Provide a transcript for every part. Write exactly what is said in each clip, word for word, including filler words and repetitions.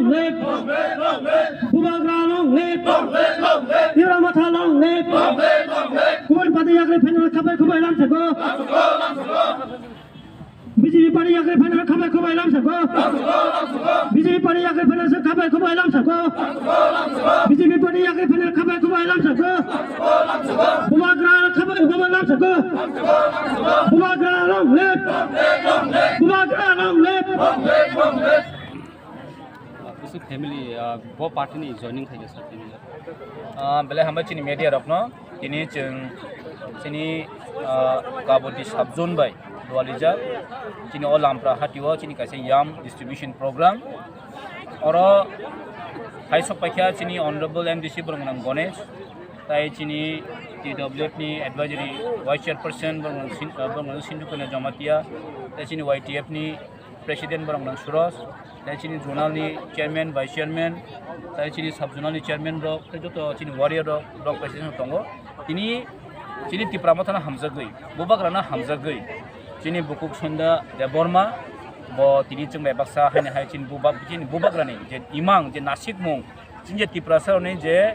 Live! Bubagra long live! Ira Motha long live! Kubun pati yakri phenal khabai khubai lamsako. B J P party yakri phenal khabai khubai lamsako. B J P party yakri phenal khabai khubai lamsako. B J P party yakri phenal khabai khubai lamsako. Bubagra khabai khubai lamsako. Bubagra long live! Bubagra long live! Bisi family, ah, bo party ni joining khai sir tini. Ah, belai hambai chini media rok no, tini chwng chini, ah, Kabodi sub zone bai Dualijar, chini o Lampra hati o chini kaisa yam distribution program. Oro hai sok paikha chini honorable M D C borok nang Ganesh, tai chini T W F ni advisory vice chairperson borok nang Sin-, ah, borok nang Sindhu Kanya Jamatia, tai chini Y T F ni president borok nang Suros, tai chini zonal ni chairman, vice chairman, tai chini sub zonal ni chairman rok, tai joto chini warrior rok, block president rok tongo. Tini chini Tipra Motha no hamjagwi, Bubagra no hamjagwi, chini Bukuk Sunda Debbarma, bo tini chwng bai baksa haini hai chini Bubag-, chini Bubagra ni je imang, je nasikmung, chini je Tiprasa rok ni je,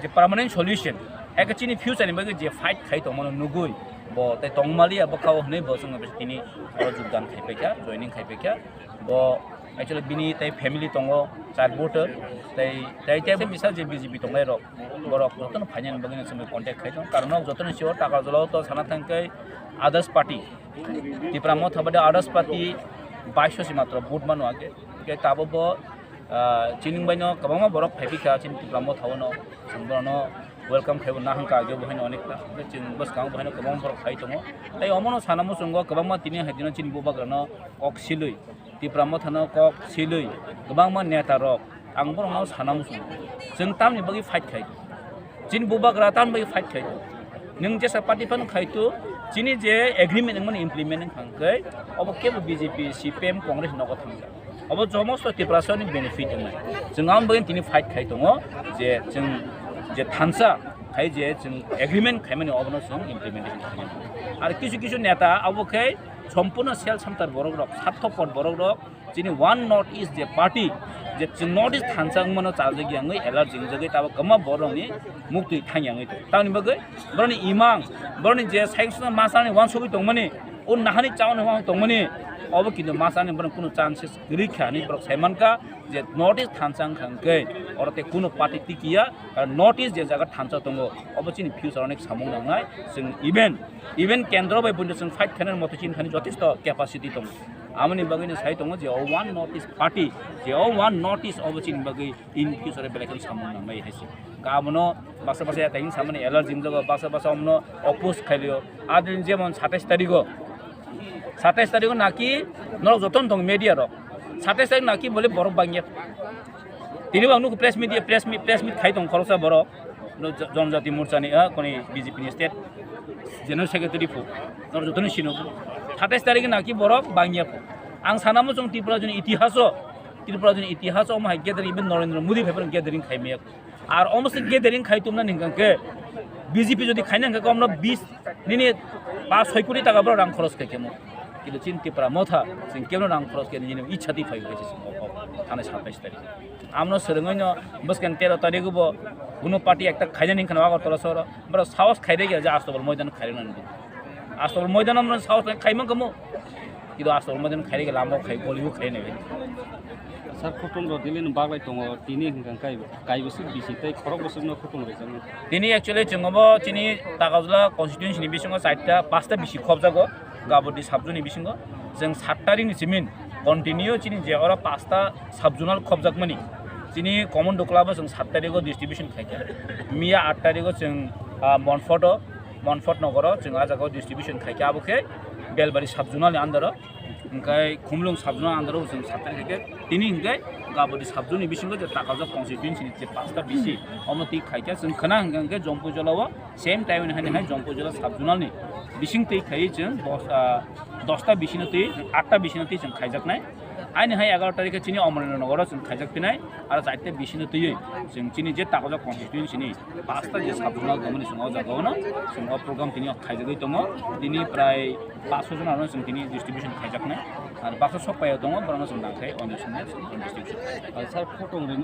je permanent solution, eke chini future ni bagwi je fight khai tongmano nugwi, bo tai tongmaliya bwkhao hwnwi bo chwngno tini oro jogdan khai paikha, joining khai paikha. Bo actually bini tai family tongo, char voter, tai, tai, tai misa je B J P tongnai rok, borok jotono phainani bagwi chwngno contact khai tongo. Karon nok jotono sio taka jolao to sana thangkhe others party, Tipra Motha bade others party baiso si matro vote mano age. Ke tabo bo, ah, chini bai no kwbangma borok phai bikha chini Tipra Motha o no, chwng borok no welcome khaibo na hangka age bo haino onek ta. Chwng bwskang bo haino kwbangma borok phai tongo. Tai omono sana muchungo kwbangma tini hai dino chini Bubagra no kok silwi, Tipra Motha no kok silwi, kwbangma neta rok ang borok no sana muchungo. Chwng tamni bagwi fight khai. Chini Bubagra tamni bagwi fight khai. Nwng jesa party phano khai tu, chini je agreement wngmani implement wng kha hwnkhe, obo kebo B J P, C P M, Congress nogo thangkha. Obo jomosto Tiprasa ni benefit wngnai. Chwng ang bagwi tini fight khai tongo je chwng je thansa khai je chwng agreement khaimani obono chwng implementation khaimani. Ar kisu kisu neta abo khe sompurno sel samtar borok rok, sarthopor borok rok, chini One North East je party, je chwng North East thansa wngmano chajak yangwi, allergy wngjagwi, tabo kwma borokni muktwi thang yangwi tong. Tamni bagwi borokni imang, borokni je sanction masani wansugwi tongmani, o nahani chauni wansugwi tongmani, obo kintu masani borok kunu chances kwrwi kha hinwi borok sai mankha je North East thansa wngkha hwnkhe oro tei kunu party tikiya, karon North East je jaga thansa tongo, obo chini future onek samung nangnai. Chwng even, even kendro bai buino chwng fight khainani moto chini thani jotesto capacity tongo. Amoni bagwino sai tongo je o One North East Party, je o One North East obo chini bagwi in future belai kheno samung nangnai hai se. Ka abono basa basa ya tangwi samani allergy wngjago, basa basa omono oppose khailio. Adin jemon satais tarigo, satais tarigo naki norok jotono tong media rok. Satais tarik naki bole borok bangya. Tini bo ang nukho press media, press meet, press meet khai tong khoroksa borok. No jo-, Jonjati Morcha ni, ah, koni B J P ni state general secretary phu. Nor jotoni sino phu. Satais tarik na ki borok bangya phu. Ang sana mo chong Tripura joni itihaso, Tripura joni itihaso omo hai gathering, even Narendra Modi phai phano gathering khai maya. Ar omo se gathering khai tumna hingkang ke B J P jodi khaina hingkang ke omno bis nini pas soi koti taka borok rang khoros khai kemo. Kintu chini Tipra Motha, chini kemo rang khoros khai nini ichha di phai khai chini. Thane satais tarik. Amno swrwngwi no bwskang tero tarigo bo kuno party ekta khainani wngkha Agartala sohoro, borok sahos khairege je Astabal moidan khairana nini. Astabal moidan amno sahos khaima kamo. Kido Astabal moidan khairege lama khai golibo khainai. Sir, kutung rok dili no baglai tongo, tini hwnkha kai, kai bwswk bisi tei khorok bwswk no kutung rok jani. Tini actually chwng obo chini Takarjala constituency ni bisingo chaita pasta bisi khobjago. Gabodi sub zone ni bisingo chwng sat tarik ni simin continue chini je oro pasta sub zonal khobjakmani chini common doklabo chwng sat tarigo distribution khaikha. Miya at tarigo chwng, ah, Monfort o, Monfort nogoro chwng ah jagao distribution khaikha, abo khe Belbari sub zonal ni under o, hwnkhe Khumlung sub zonal under o chwng sat tarik khaikha. Tini hwnkhe Gabodi sub zone ni bisingo je Takarjala constituency ni je pasta bisi omo twi khaikha, chwng khna hwnkhe Jompuijala o same time ni hai hai Jompuijala sub zonal ni bising twi khai chwng dos, ah, dosta bisino twi, atta bisino twi chwng khaijaknai. Aini hai egaroh tarikhe chini Omorendra Nogoro chwng khaijak phinai, aro chaita bisino twiwi chwng chini je Takarjala constituency ni pasta je sub zonal tongmani chwng o jagao no chwng o program tini o khaijagwi tongo. Tini prai paanch soi jon ano chwng tini distribution khaijaknai. Ar baksa sok paio tongo, borokno chwng nangkhe, oino songno chwng investigation. Sir, photo rwma